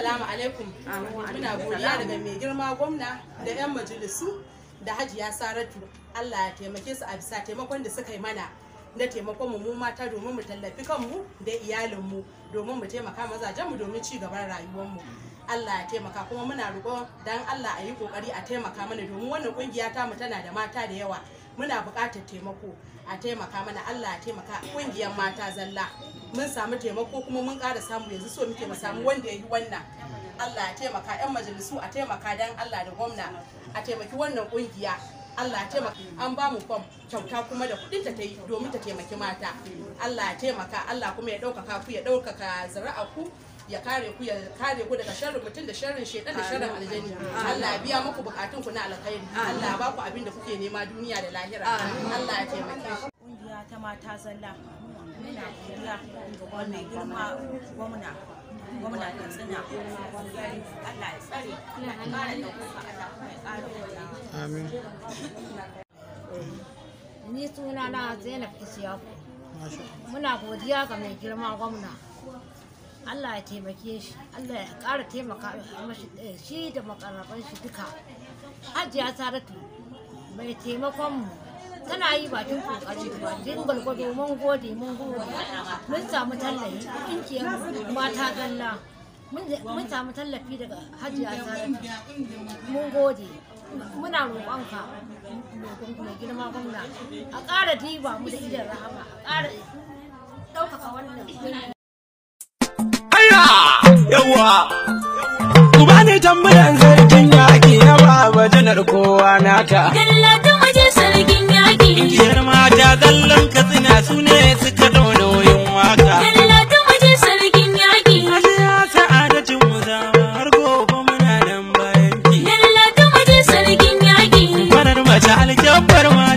Assalamu alaikum. Muna godiya daga mai girma gwamna da 'yan majalisu da Hajiya Saratu. Allah ya taimake su a bisa taimakon da suka yi mana na taimakon mu mata domin mu tallafi kanmu da iyalinmu, domin mu taimaka mazajenmu domin ci gaban rayuwarmu. Allah ya taimaka, kuma muna roƙon dan Allah a yi kokari a taimaka mana, domin wannan kungiya ta mu tana da mata da yawa. Muna buƙatar taimako, a taimaka mana. Allah ya taimaka. Kungiyar mata zalla mun samu taimako kuma mun ƙara samu yanzu, so muke mu samu wanda ya yi wannan. Allah ya taimaka, 'yan majalisu a taimaka dan Allah da gwamna a taimaki wannan kungiya. Allah ya taimaka, an ba mu fam kyauta kuma da kudin ta yi domin ta taimaki mata. Allah ya taimaka, Allah kuma ya ɗaukaka ku, ya ɗaukaka zuri'a ku, ya kare ku, ya kare ku daga sharrin mutum da sharrin shaitan da sharrin aljani. Allah ya biya muku bukatun ku na alkhairi. Allah ya ba ku abin da kuke nema duniya da lahira. Allah ya taimake ku. Kungiya ta mata zalla, muna godiya ga mai girma gwamna, gwamna Katsina. Allah ya tsare, Allah ya ƙara ɗaukaka, Allah kuma ya ƙara kulawa. Amin. Ni suna na Zainab Isiyaku. Muna godiya ga mai girma gwamna. Allah ya taimake shi, Allah ya ƙara taimaka mashi shi da makarraban shi duka. Hajiya Saratu mai taimakon mu tana yi bakin kokari, bakin gwargwado. Mun gode, mun gode. Mun samu tallafi, ƙungiyar mata zalla. Mun samu tallafi daga Hajiya Saratu. Mun gode. Muna roƙonka mai girma gwamna a ƙara diba mu da idan rahama, a ƙara ɗaukaka wannan ƙungiya. Hayya! Yawwa! Ku bani tambayan sarkin yaƙi na baba janar kowa naka. Dallatu maje sarkin yaƙi. Ƙungiyar mata zallan Katsina su ne suka ɗau nauyin waka. Dallatu maje sarkin yaƙi. Hajiya Sa'adatu Musawa har gobe muna nan bayan ki. Dallatu maje sarkin yaƙi. Farar mace alkyabbar ma.